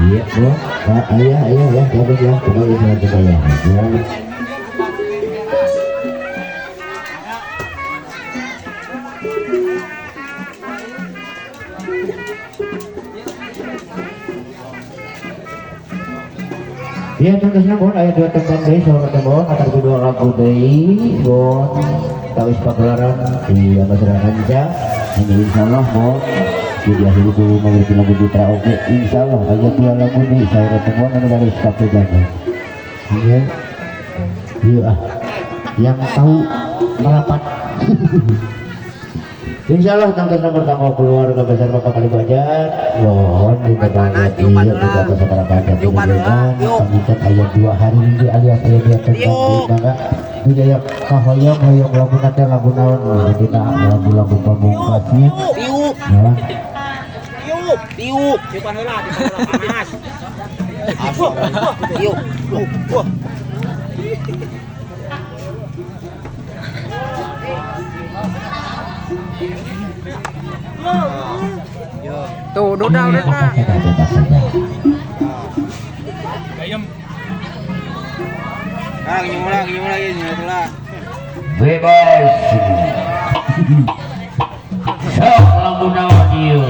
Iya, Bu. Ayah, ayah ya, bagus ya. Kembali sama saya. Ya, tentunya bon aya dua tempat deui saur teh bon antar dua lagu deui bon tawis pagelaran di Ambassador Kanca. Ini insyaallah bon di akhir ku memiliki lagu putra oke insyaallah aya dua lagu deui saur teh bon anu baris kabeh. Iya. Iya ah. Yang tahu merapat. Insyaallah tanggal pertama keluarga besar Bapak Kalibajat mohon diperbanyak iya juga masyarakat pengikat ayat 2 hari ini alias ayat 2 tentang maka budaya kahoyong hoyong lagu nanti lagu naon dina lagu-lagu pamungkasnya Tiup. Ya. Tiup, tiup, tiupan heula, tiupan heula panas. Tiup. Wah. Tuh, udah udah nah. Lagi, nyulang. Bebas. Sok lagu naon ieu?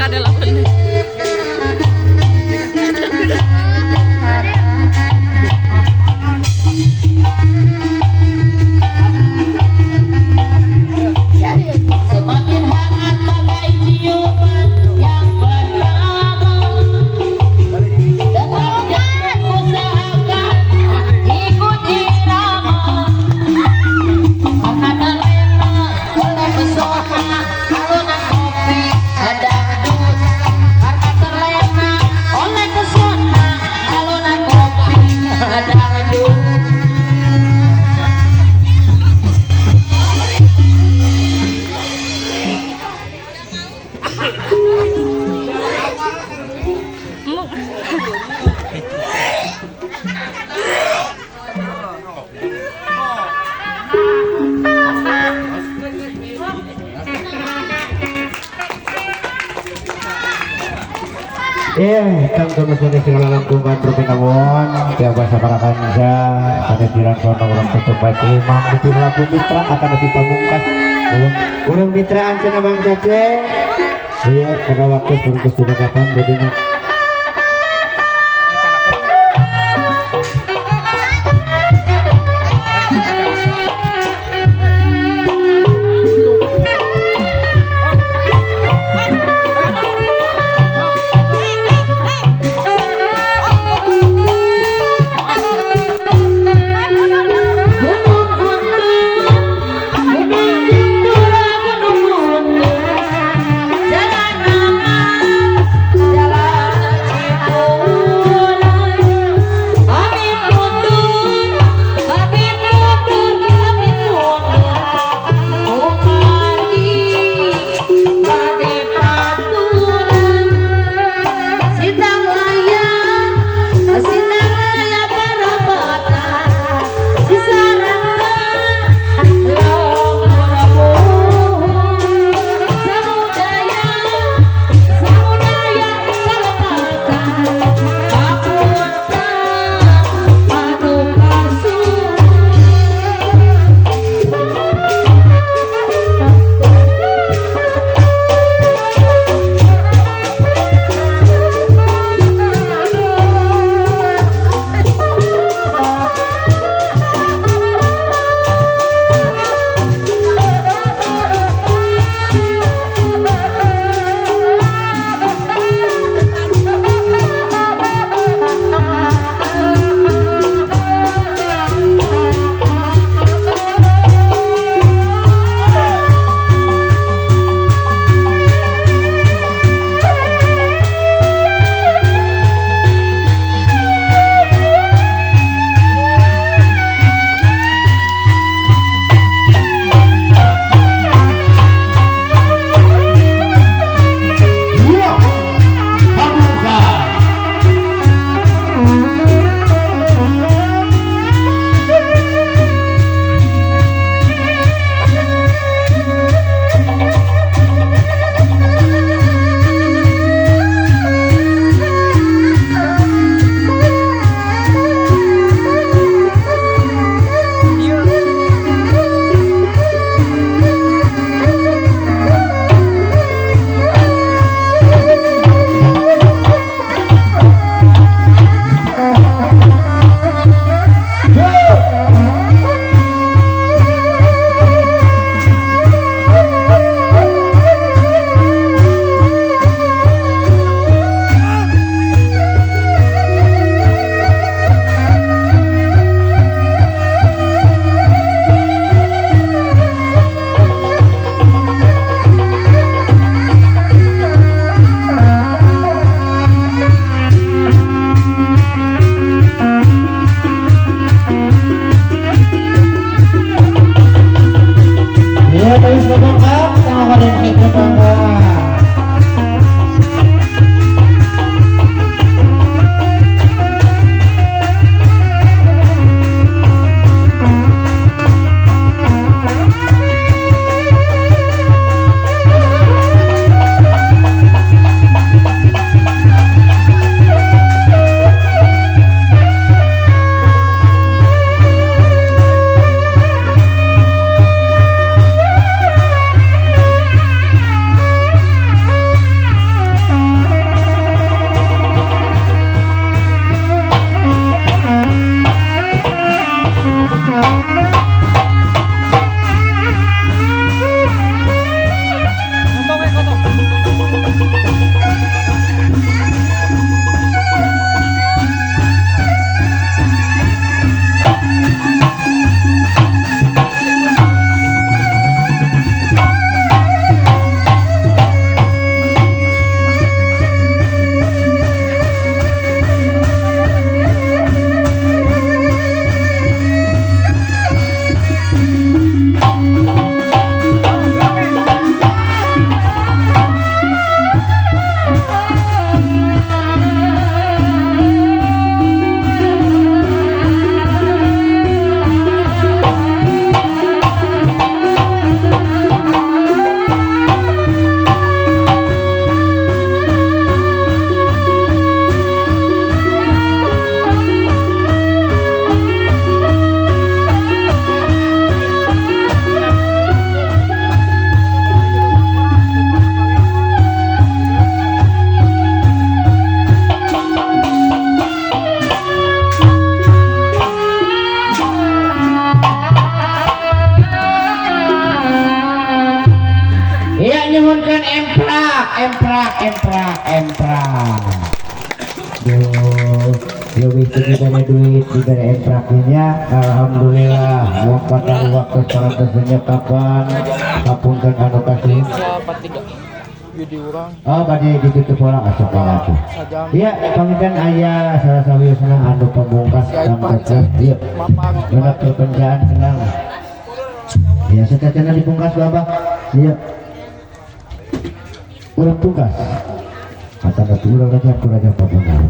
Ada lawan. Semakin hangat bagai ciuman yang pertama. Tetap jangan usahakan ikut irama. Karena terlena oleh pesona alunan kopi dangdut. Karena terlena oleh pesona alunan kopi dangdut. Iya, kang terus segala langkungan rupinawon tiap bahasa para kanca pada jiran sono urang tutup baik imam di lagu mitra akan lebih pamungkas urang mitra ancana Bang Cece. Iya, karena waktu bungkus sudah kapan jadinya. Gunung gunung, gunung gunung, gunung gunung, jalan aman, jalan Cipulan. Amin mundur, amin mundur, amin mundur, kumargi bade paturan. Sitang layar, sitang layar parapatan. Disarankan samudaya, samudaya kalepatan. Papunten panukasun. Iya, pamungkas. Iya, terus ngomong Kang, sama kalian kita bangga. Disuguhkan emprak, emprak, emprak, emprak. Duh, lebih diberi duit, diberi empraknya. Alhamdulillah, waktu waktu parantos kapan, kapunten anu kasih. Bisa 43. Yudi urang. Oh, bade ditutup orang asup tuh. Sajam. Iya, panginten aya salah sawiosna anu pamungkas Si kang Aipan. tetep. Iya. Mapag. Genep perpenjaan senang. Ya, satacana dipungkas Bapak. Iya. Urang pungkas. Kata urang raja ku raja pamungkas.